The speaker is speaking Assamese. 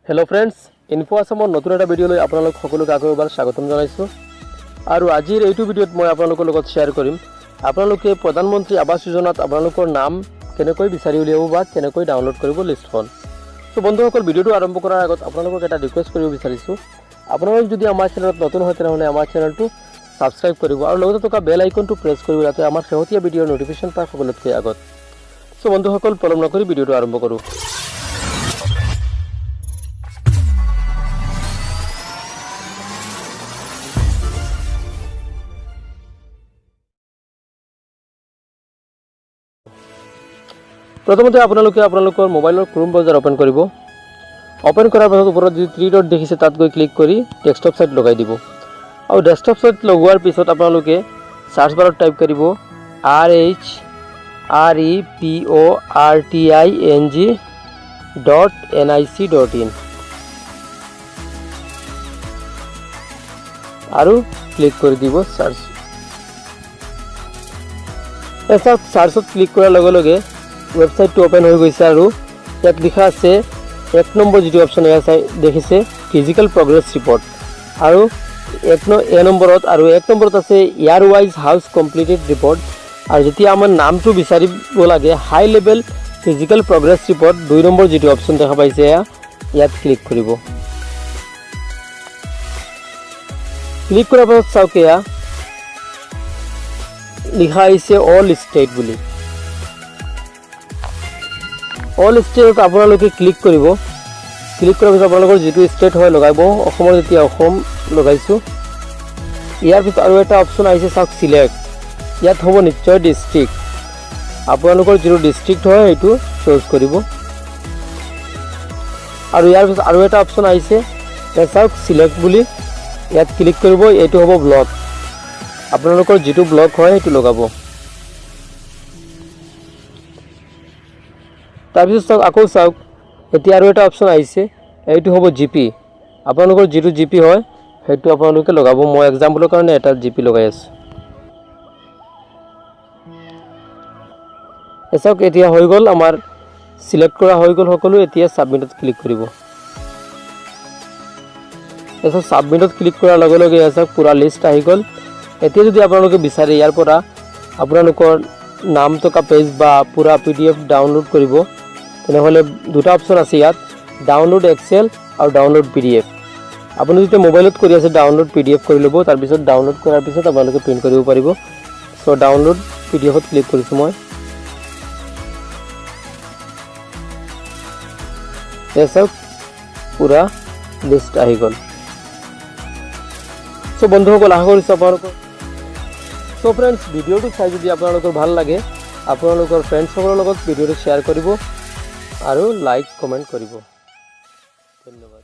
হেল্ল' ফ্ৰেণ্ডছ, ইনফো আছামৰ নতুন এটা ভিডিঅ'লৈ আপোনালোক সকলোকে আকৌ এবাৰ স্বাগতম জনাইছোঁ। আৰু আজিৰ এইটো ভিডিঅ'ত মই আপোনালোকৰ লগত শ্বেয়াৰ কৰিম, আপোনালোকে প্ৰধানমন্ত্ৰী আৱাস যোজনাত আপোনালোকৰ নাম কেনেকৈ বিচাৰি উলিয়াব বা কেনেকৈ ডাউনলোড কৰিব লিষ্টখন। চ' বন্ধুসকল, ভিডিঅ'টো আৰম্ভ কৰাৰ আগত আপোনালোকক এটা ৰিকুৱেষ্ট কৰিব বিচাৰিছোঁ। আপোনালোক যদি আমাৰ চেনেলত নতুন হয়, তেনেহ'লে আমাৰ চেনেলটো ছাবস্ক্ৰাইব কৰিব আৰু লগতে থকা বেল আইকনটো প্ৰেছ কৰিব, যাতে আমাৰ শেহতীয়া ভিডিঅ'ৰ ন'টিফিকেশ্যন পায় সকলোতকৈ আগত। চ' বন্ধুসকল, পলম নকৰি ভিডিঅ'টো আৰম্ভ কৰোঁ। প্ৰথমতে আপোনালোকে আপোনালোকৰ মোবাইলৰ ক্ৰোম ব্ৰাউজাৰ অ'পেন কৰিব। অ'পেন কৰাৰ পাছত ওপৰত যি থ্ৰী ডট দেখিছে, তাত গৈ ক্লিক কৰি ডেস্কটপ ছাইট লগাই দিব। আৰু ডেস্কটপ ছাইট লগোৱাৰ পিছত আপোনালোকে চাৰ্চ বাৰত টাইপ কৰিব rhreporting.nic.in আৰু ক্লিক কৰি দিব চাৰ্চ। চাওক, চাৰ্চত ক্লিক কৰাৰ লগে লগে ৱেবছাইটটো অ'পেন হৈ গৈছে আৰু ইয়াত লিখা আছে 1 নম্বৰ যিটো অপশ্যন, এয়া চাই দেখিছে, ফিজিকেল প্ৰগ্ৰেছ ৰিপৰ্ট আৰু এক ন এ নম্বৰত আৰু 1 নম্বৰত আছে year wise house completed report। আৰু যেতিয়া আমাৰ নামটো বিচাৰিব লাগে, high level physical progress report 2 number যিটো অপশ্যন দেখা পাইছে, এয়া ইয়াত ক্লিক কৰিব। ক্লিক কৰাৰ পাছত চাওক, এয়া লিখা আহিছে অল ষ্টেট বুলি। অল ষ্টেটত আপোনালোকে ক্লিক কৰিব। ক্লিক কৰাৰ পিছত আপোনালোকৰ যিটো ষ্টেট হয় লগাব। অসমৰ যেতিয়া অসম লগাইছোঁ। ইয়াৰ পিছত আৰু এটা অপশ্যন আহিছে, চাওক, চিলেক্ট। ইয়াত হ'ব নিশ্চয় ডিষ্ট্ৰিক্ট। আপোনালোকৰ যিটো ডিষ্ট্ৰিক্ট হয়, সেইটো চুজ কৰিব। আৰু ইয়াৰ পিছত আৰু এটা অপশ্যন আহিছে, ইয়াত চাওক, চিলেক্ট বুলি। ইয়াত ক্লিক কৰিব। এইটো হ'ব ব্লক। আপোনালোকৰ যিটো ব্লক হয়, সেইটো লগাব। তাৰপিছত চাওক, আকৌ চাওক, এতিয়া আৰু এটা অপশ্যন আহিছে। এইটো হ'ব জি পি। আপোনালোকৰ যিটো জি পি হয়, সেইটো আপোনালোকে লগাব। মই এক্সাম্পলৰ কাৰণে এটা জি পি লগাই আছোঁ। এই চাওক, এতিয়া হৈ গ'ল, আমাৰ চিলেক্ট কৰা হৈ গ'ল সকলো। এতিয়া ছাবমিটত ক্লিক কৰিব। তাৰপিছত ছাবমিটত ক্লিক কৰাৰ লগে লগে এয়া চাওক, পূৰা লিষ্ট আহি গ'ল। এতিয়া যদি আপোনালোকে বিচাৰে, ইয়াৰ পৰা আপোনালোকৰ নাম থকা পেজ বা পূৰা পিডিএফ ডাউনলোড কৰিব, তেনেহ'লে দুটা অপশ্যন আছে ইয়াত, ডাউনলোড এক্সেল আৰু ডাউনলোড পিডিএফ। আপুনি যেতিয়া মোবাইলত কৰি আছে, ডাউনলোড পিডিএফ কৰি ল'ব। তাৰপিছত ডাউনলোড কৰাৰ পিছত আপোনালোকে প্ৰিণ্ট কৰিব পাৰিব। চ' ডাউনলোড পিডিএফত ক্লিক কৰিছোঁ মই। এয়া চাওক, পূৰা লিষ্ট আহি গ'ল। চ' বন্ধুসকল, আশা কৰিছোঁ আপোনালোকৰ চ' ফ্ৰেণ্ডছ, ভিডিঅ'টো চাই যদি আপোনালোকৰ ভাল লাগে, আপোনালোকৰ ফ্ৰেণ্ডছসকলৰ লগত ভিডিঅ'টো শ্বেয়াৰ কৰিব আৰু লাইক কমেণ্ট কৰিব। ধন্যবাদ।